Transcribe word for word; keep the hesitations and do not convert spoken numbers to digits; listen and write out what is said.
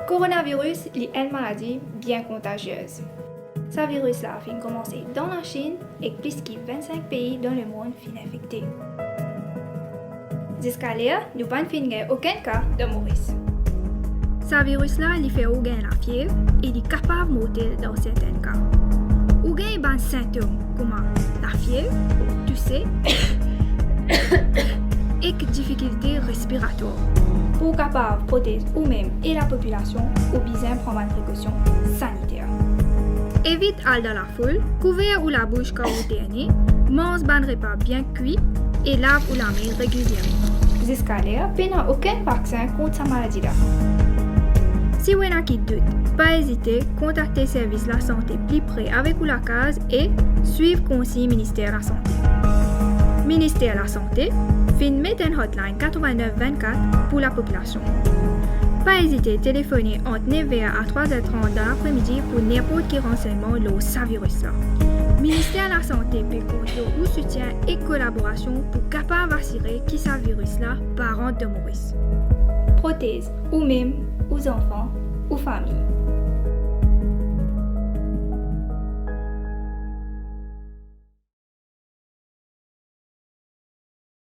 Koronaviris, li enn maladi bien kontaziez. Sa viris la finn koumanse dan Lasinn ek plis ki vinn-sink pei dan lemond finn infekte. Ziska ler, nou pa'nn finn gagn okenn ka dan Moris. Sa viris la, li fer ou gagn lafiev e li kapav mortel dan sertenn ka. Ou gagn bann sintom kouma lafiev, touse ek difikilte respiratwar. Pou kapav protez oumem e lapopilasion, ou bizin pran bann prekosion saniter. Evit al dan lafoul, kouver ou labous kan ou eterne, manz bann repa bien kwi e lav ou lame regilierman. Ziska ler, pena okenn vaksin kont sa maladi la. Si ou ena ki dout, pa ezite kontakte servis lasante pli pre avek ou lakaz e swiv konsign Minister Lasante. Minister Lasante finn met enn hotline katrovin-nef vinn-kat pou lapopilasion. Pa ezite telefone ant nef er a trwa er trant dan lapremidi pou ninport ki ransegnman lor sa viris la. Minister Lasante pe kont lor ou soutien ek kolaborasion pou kapav asire ki sa viris la pa rant dan Moris. Protez oumem, ou zanfan, ou fami.